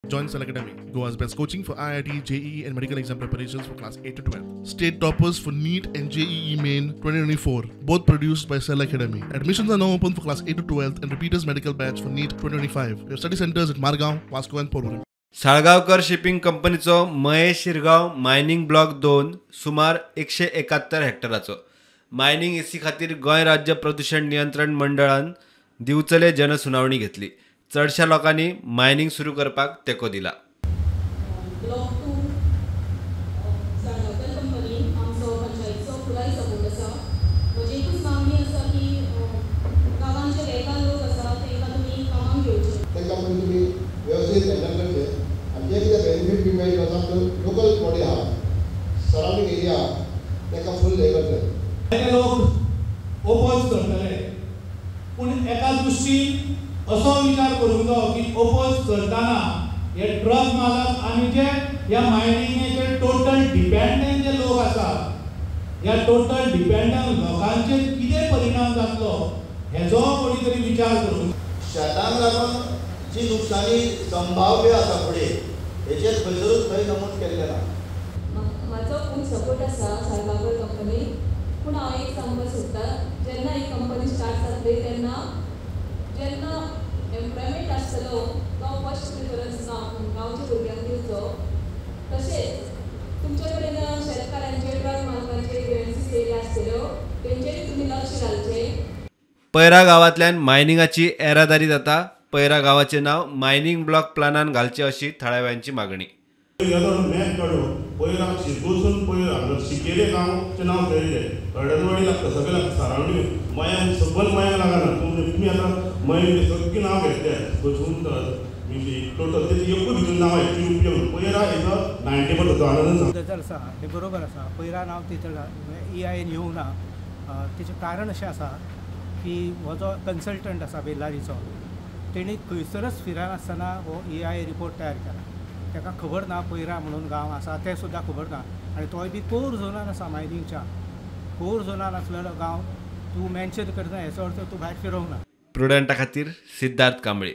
Join Cell Academy, Goa's best coaching for IIT, JEE and medical exam preparations for class 8 to 12. State toppers for NEET and JEE Main 2024, both produced by Cell Academy. Admissions are now open for class 8 to 12 and repeaters medical batch for NEET 2025. We have study centers at Margao, Vasco and Porvorim. Salgaonkar shipping कंपनीचो मये Shirgaon mining block 2 सुमार 171 हेक्टराचो mining AC खातीर गोंय राज्य प्रदूषण नियंत्रण मंडळान दिवचले जनसुनावणी घेतली. चडशा लोकांनी मायनिंग सुरू करपाक तेंको दिला. ब्लॉक 2 साळगांवकर कंपनी आमचो पंचायतीचो पुराय सपोर्ट आसा. म्हजी एकूच मागणी आसा की गांवांत जे बेकार लोक आसा तांकां तुमी कामाक घेवचे. तांकां पण तुमी वेवस्थीत हँडल करचे आनी जे कितें बेनिफीट बी मेळटलो आमकां लोकल बॉडी आहा, सरावंडींग एरिया आहा, तांकां फूल हें करतले. जायते लोक ओपोज करतले, पूण एका दृश्टीन असो विचार करूंक जायो की ओपोज करतना हे ट्रक मालक आनी जे ह्या मायनिंगेचेर टोटल डिपेंडंट जे लोक आसात, ह्या टोटल डिपेंडंट लोकांचेर कितें परिणाम जातलो हेजो कोणी तरी विचार करूंक. शेतांक लागून जी नुकसानी संभाव्य आसा फुडें हेचेर खंयसरूच खंय नमूद केल्लें ना. म्हाजो फूल सपोर्ट आसा साळगांवकर कंपनीक, पूण हांव एक सांगपाक सोदतां, जेन्ना ही कंपनी स्टार्ट जातली तेन्ना जेन्ना एम्प्लॉयमेंट आसतलो तो फर्स्ट प्रिफरन्स गांवच्या भुरग्यांक दिवचो. तशेंच तुमचे कडेन शेतकारांचे ट्रक मालकांचे ग्रिव्हन्सीस येयल्ले आसतल्यो तेंचेरूय तुमी लक्ष घालचें. पैरा गांवांतल्यान मायनिंगाची येरादारी जाता. पैरा गांवाचें नांव मायनिंग ब्लॉक प्लानान घालचें अशी थळाव्यांची मागणी. मॅप काडून पयर शिरगोसून पयर शिकेरे गांवचें नांव थंय हळदवाडी लागता, सगळें लागता, सरावंडींग मयांक सबंद मयांक लागना. तुमी आतां मय सगळीं नांव घेतल्या बसून टोटल ते एकूय भितर नांव येतली. पयरा हेजो 90% आनंद गजाल आसा हे बरोबर आसा. पयरा नांव तितून EIN येवंक ना तेचें कारण अशें आसा की हो जो कन्सल्टंट आसा बेल्लारीचो तेणी खंयसरच फिरनासतना हो EIA report तयार केला. ताका खबर ना पयरा म्हणून गांव आसा तें सुद्दां खबर ना, आनी तोय बी कोर झोनान आसा. मायनिंगच्या कोर झोनान आसलेलो गांव तूं मेन्शन करना हेचो अर्थ तूं भायर फिरोवंक ना. प्रुडंटा खातीर सिद्धार्थ कांबळे.